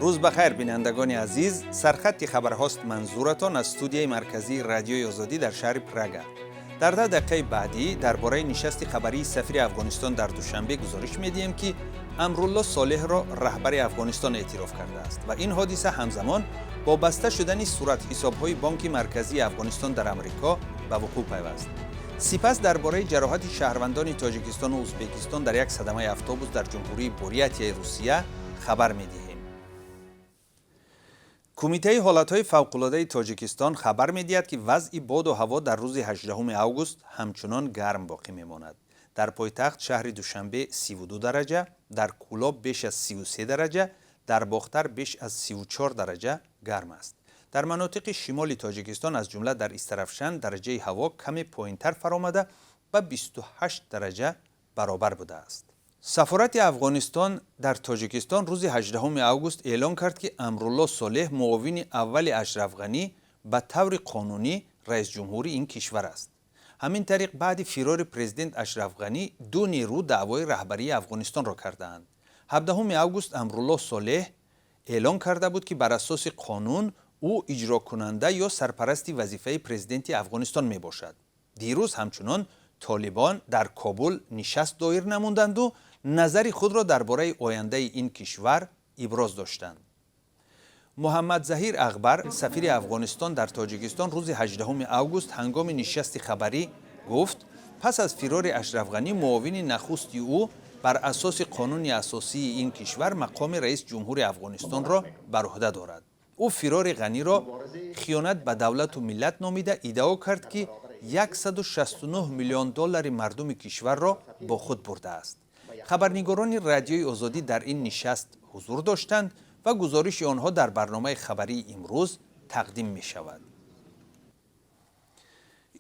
Рӯз ба хайр, бинандагони азиз. Сархатти хабарҳост манзуратон аз студияи марказии Радиои Озодӣ дар шаҳри Прага. Дар 10 дақиқаи баъдӣ дар бораи нишасти хабарии сафири Афғонистон дар Душанбе гузориш медиҳем, ки Амрулло Солеҳро раҳбари Афғонистон эътироф кардааст ва ин ҳодиса ҳамзамон бо баста шудани суратҳисобҳои Бонки Марказии Афғонистон дар Амрико ба вуқӯъ пайваст. Сипас дар бораи ҷароҳати шаҳрвандони Тоҷикистону Ӯзбекистон дар як садамаи автобус дар Ҷумҳурии Бурятияи Русия хабар медиҳем. Кумитаи ҳолатҳои фавқулодаи Тоҷикистон хабар медиҳад, ки вазъи боду ҳаво дар рӯзи 18 август ҳамчунон гарм боқӣ мемонад. Дар пойтахт шаҳри Душанбе 32 дараҷа, дар Кӯлоб беш аз 33 дараҷа, дар Бохтар беш аз 34 дараҷа гарм аст. Дар манотиқи шимоли Тоҷикистон, аз ҷумла дар Истарафшан, дараҷаи ҳаво каме поинтар фаромада, ба 28 дараҷа баробар будааст. Сафорати Афғонистон дар Тоҷикистон рӯзи 18 август эълон кард, ки Амрулло Солеҳ, муовини аввали Ашраф Ғанӣ, ба таври қонунӣ раисҷумҳури ин кишвар аст. Ҳамин тариқ, баъди фирори президент Ашраф Ғанӣ ду нерӯ даъвои раҳбарии Афғонистонро кардаанд. 17 август Амрулло Солеҳ эълон карда буд, ки бар асоси қонун ӯ иҷрокунанда ё сарпарасти вазифаи президенти Афғонистон мебошад. Дирӯз ҳамчунон Толибон дар Кобул нишаст доир намуданду назари худро дар бораи ояндаи ин кишвар иброз доштанд. Муҳаммадзаҳир Ағбар, сафири Афғонистон дар Тоҷикистон, рӯзи 18 август ҳангоми нишасти хабарӣ гуфт, пас аз фирори Ашраф Ғанӣ муовини нахусти ӯ бар асоси қонуни асосии ин кишвар мақоми раис ҷумҳури Афғонистонро бар уҳда дорад. Ӯ фирори Ғаниро хиёнат ба давлату миллат номида, иддао кард, ки 169 миллион доллари мардуми кишварро бо худ бурдааст. Хабарнигорони Радиои Озодӣ дар ин нишаст ҳузур доштанд ва гузориши онҳо дар барномаи хабарии имрӯз тақдим мешавад.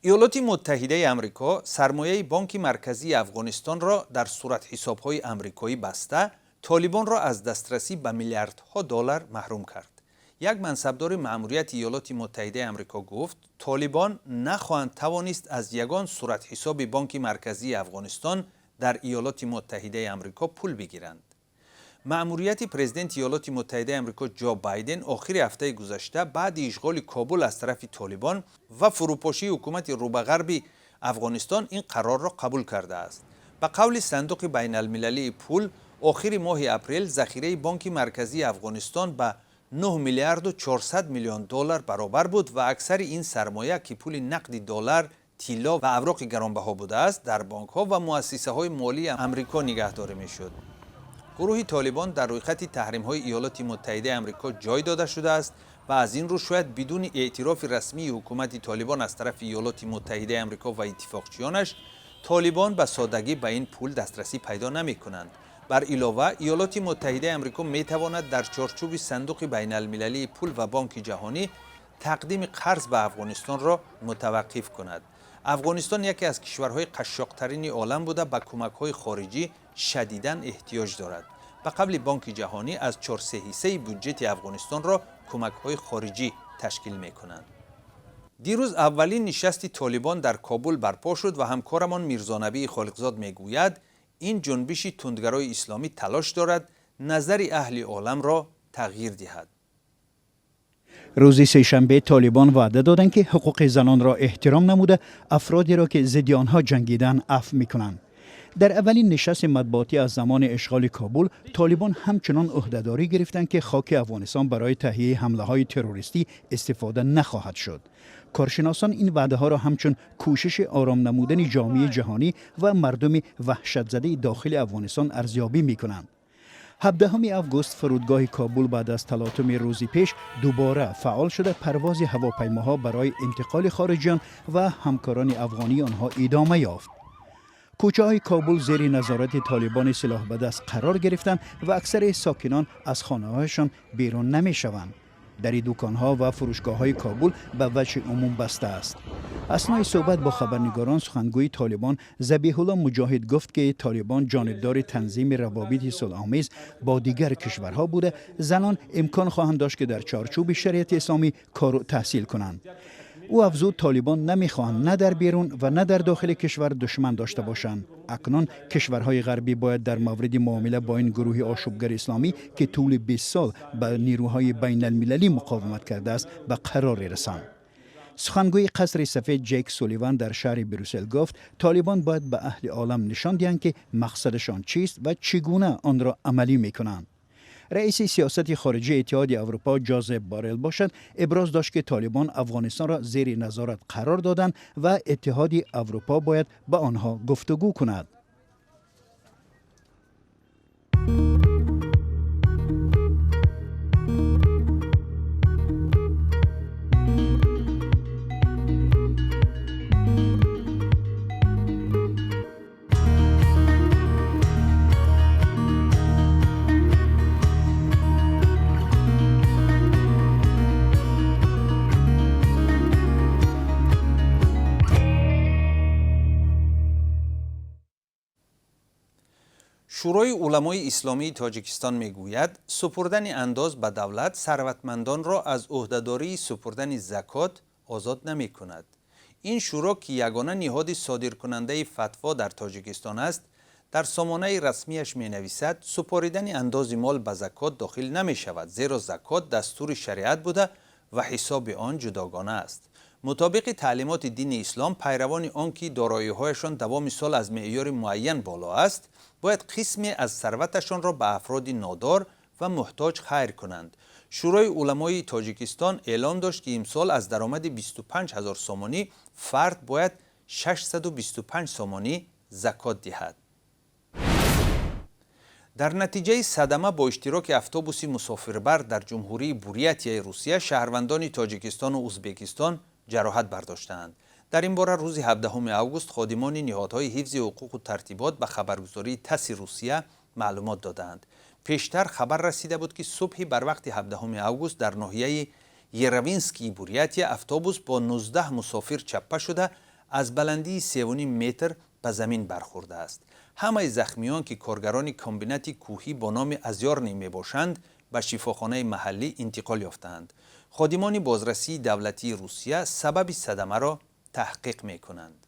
Иёлоти Муттаҳидаи Амрико сармояи Бонки Марказии Афғонистонро дар суратҳисобҳои амрикоӣ баста, Толибонро аз дастрасӣ ба миллиардҳо доллар маҳрум кард. Як мансабдори маъмурияти Иёлоти Муттаҳидаи Амрико гуфт, Толибон нахоҳанд тавонист аз ягон суратҳисоби Бонки Марказии Афғонистон дар Иёлоти Муттаҳидаи Амрико пул бигиранд. Маъмурияти президенти Иёлоти Муттаҳидаи Амрико Ҷо Байден охири ҳафтаи гузашта баъди ишғоли Кобул аз тарафи Толибон ва фурӯпошии ҳукумати рӯбағарби Афғонистон ин қарорро қабул кардааст. Ба қавли Сандуқи байналмилалии пул, охири моҳи апрел захираи Бонки Марказии Афғонистон ба 9 миллиарду 400 миллион доллар баробар буд ва аксари ин сармоя, ки пули нақди доллар, тилло ва авроқи гаронбаҳо будааст, дар бонкҳо ва муассисаҳои молии Амрико нигаҳдорӣ мешуд. Гурӯҳи Толибон дар рӯйхати таҳримҳои Иёлоти Муттаҳидаи Амрико ҷой дода шудааст ва аз ин рӯ шояд бидуни эътирофи расмии ҳукумати Толибон аз тарафи Иёлоти Муттаҳидаи Амрико ва иттифоқчиёнаш Толибон ба содагӣ ба ин пул дастрасӣ пайдо намекунанд. Бар илова, Иёлоти Муттаҳидаи Амрико метавонад дар чорчӯби Сандуқи байналмилалии пул ва Бонки Ҷаҳонӣ тақдими қарз ба Афғонистонро мутаваққиф кунад. Афғонистон яке аз кишварҳои қашшоқтарини олам буда, ба кӯмакҳои хориҷӣ шадидан эҳтиёҷ дорад. Ба қавли Бонки Ҷаҳонӣ, аз чорсе ҳиссаи буҷети Афғонистонро кӯмакҳои хориҷӣ ташкил мекунанд. Дирӯз аввалин нишасти Толибон дар Кобул барпо шуд ва ҳамкорамон Мирзонабии Холиқзод мегӯяд, ин ҷунбиши тундгарои исломӣ талош дорад назари аҳли оламро тағйир диҳад. Рӯзи сешанбе Толибон ваъда доданд, ки ҳуқуқи занонро эҳтиром намуда, афродеро, ки зидди онҳо ҷангиданд, афв мекунанд. Дар аввалин нишасти матбуотӣ аз замони ишғоли Кобул Толибон ҳамчунон ӯҳдадорӣ гирифтанд, ки хоки Афғонистон барои таҳияи ҳамлаҳои террористӣ истифода нахоҳад шуд. Коршиносон ин ваъдаҳоро ҳамчун кӯшиши ором намудани ҷомеаи ҷаҳонӣ ва мардуми ваҳшатзадаи дохили Афғонистон арзёбӣ мекунанд. 17 август фурудгоҳи Кобул баъд аз талотуми рӯзи пеш дубора фаъол шуда, парвози ҳавопаймоҳо барои интиқоли хориҷиён ва ҳамкорони афғонии онҳо идома ёфт. Кӯчаҳои Кобул зери назорати толибони силоҳбадаст қарор гирифтанд ва аксари сокинон аз хонаҳояшон берун намешаванд. Дари дуконҳо ва фурӯшгоҳҳои Кобул ба ваҷҳи умум баста аст. Аснои суҳбат бо хабарнигорон сухангӯи Толибон Забиҳулло Муҷоҳид гуфт, ки Толибон ҷонибдори танзими равобити сулҳомез бо дигар кишварҳо буда, занон имкон хоҳанд дошт, ки дар чорчӯби шариати исломӣ кору таҳсил кунанд. Ӯ афзуд, Толибон намехоҳанд на дар берун ва на дар дохили кишвар душман дошта бошанд. Акнун кишварҳои ғарбӣ бояд дар мавриди муомила бо ин гурӯҳи ошӯбгари исломӣ, ки тӯли 20 сол ба нерӯҳои байналмилалӣ муқовимат кардааст, ба қароре расанд. Сухангӯи Қасри Сафед Ҷейк Суливан дар шаҳри Брюссел гуфт, Толибон бояд ба аҳли олам нишон диҳанд, ки мақсадашон чист ва чӣ гуна онро амалӣ мекунанд. Раиси сиёсати хориҷии Иттиҳоди Аврупо Ҷозеп Борел бошад, иброз дошт, ки Толибон Афғонистонро зери назорат қарор доданд ва Иттиҳоди Аврупо бояд ба онҳо гуфтугӯ кунад. Шӯрои уламои исломии Тоҷикистон мегӯяд, супурдани андоз ба давлат сарватмандонро аз ӯҳдадории супурдани закот озод намекунад. Ин шӯро, ки ягона ниҳоди содиркунандаи фатво дар Тоҷикистон аст, дар сомонаи расмияш менависад, супоридани андози мол ба закот дохил намешавад, зеро закот дастури шариат буда ва ҳисоби он ҷудогона аст. Мутобиқи таълимоти дини ислом, пайравони он ки дороиҳояшон давоми сол аз меъёри муайян боло аст, бояд қисме аз сарваташонро ба афроди нодор ва муҳтоҷ хайр кунанд. Шӯрои уламои Тоҷикистон эълон дошт, ки имсол аз даромади 25 ҳазор сомонӣ фард бояд 625 сомонӣ закот диҳад. Дар натиҷаи садама бо иштироки автобуси мусофирбар дар Ҷумҳурии Бурятияи Русия шаҳрвандони Тоҷикистону Узбекистон ҷароҳат бардоштаанд. Дар ин бора рӯзи 17 август ходимони ниҳодҳои ҳифзи ҳуқуқу тартибот ба хабаргузории ТАССи Русия маълумот додаанд. Пештар хабар расида буд, ки субҳи барвақти 17 август дар ноҳияи Еравинскии Бурятия автобус бо 19 мусофир чаппа шуда, аз баландии 3,5 метр ба замин бархӯрдааст. Ҳамаи захмиён, ки коргарони комбинати кӯҳӣ бо номи Азёрнӣ мебошанд, ба шифохонаи маҳаллӣ интиқол ёфтаанд. Ходимони бозрасии давлатии Русия сабаби садамаро таҳқиқ мекунанд.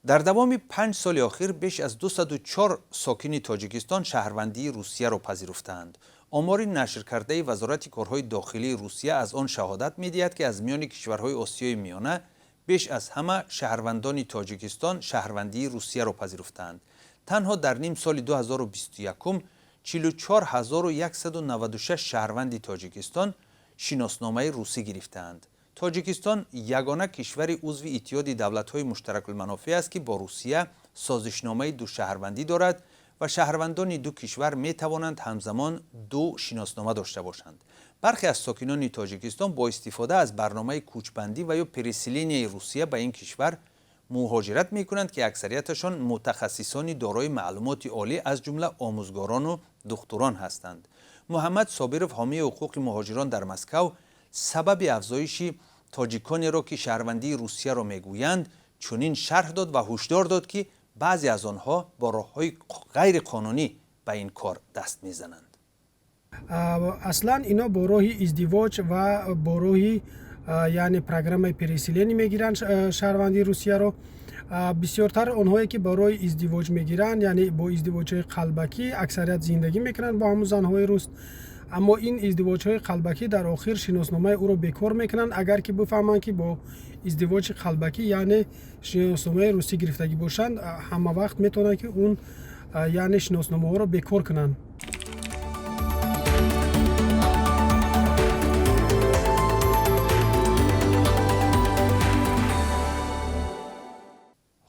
Дар давоми 5 соли охир беш аз 204 сокини Тоҷикистон шаҳрвандии Русияро пазируфтаанд. Омори нашркардаи Вазорати корҳои дохилии Русия аз он шаҳодат медиҳад, ки аз миёни кишварҳои Осиёи Миёна беш аз ҳама шаҳрвандони Тоҷикистон шаҳрвандии Русияро пазируфтаанд. Танҳо дар ним соли 2021 44196 шаҳрванди Тоҷикистон шиносномаи русӣ гирифтаанд. Тоҷикистон ягона кишвари узви Иттиҳоди давлатҳои муштаракулманофеъ аст, ки бо Русия созишномаи душаҳрвандӣ дорад ва шаҳрвандони ду кишвар метавонанд ҳамзамон ду шиноснома дошта бошанд. Бархе аз сокинони Тоҷикистон бо истифода аз барномаи кӯчбандӣ ва ё переселенияи Русия ба ин кишвар муҳоҷират мекунанд, ки аксарияташон мутахассисони дорои маълумоти олӣ, аз ҷумла омӯзгорону духтурон ҳастанд. Муҳаммад Собиров, ҳомии ҳуқуқи муҳоҷирон дар Москав, сабаби афзоиши тоҷиконеро, ки шаҳрвандии Русияро мегӯянд, чунин шарҳ дод ва ҳушдор дод, ки баъзе аз онҳо бо роҳҳои ғайриқонунӣ ба ин кор даст мезананд. Аслан ино бо роҳи издивоҷ ва бо роҳи, яъне, программаи переселение мегиранд шаҳрвандии Русияро. Бисёртар онҳое, ки барои издивоҷ мегиранд, яъне бо издивоҷҳои қалбакӣ, аксарият зиндагӣ мекунанд бо ҳамун занҳои рус, аммо ин издивоҷҳои қалбакӣ дар охир шиносномаи ӯро бекор мекунанд, агар ки бифаҳманд, ки бо издивоҷи қалбакӣ, яъне, шиносномаи русӣ гирифтагӣ бошанд, ҳама вақт метавонанд, ки он, яъне, шиносномаҳоро бекор кунанд.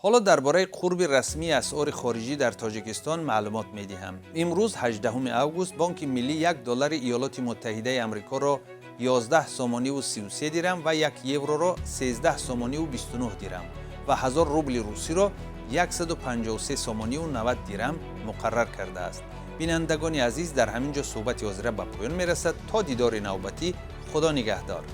Ҳоло дар бораи қурби расмии асъори хориҷӣ дар Тоҷикистон маълумот медиҳам. Имрӯз, 18 август, Бонки Миллӣ 1 доллари Иёлоти Муттаҳидаи Амрикоро 11 сомониву 33 дирам ва 1 евроро 13 сомониву 29 дирам ва 1000 рубли русиро 153 сомониву 90 дирам муқаррар кардааст. Бинандагони азиз, дар ҳамин ҷо суҳбати ҳозира ба поён мерасад. То дидори навбатӣ, Худо нигаҳдор.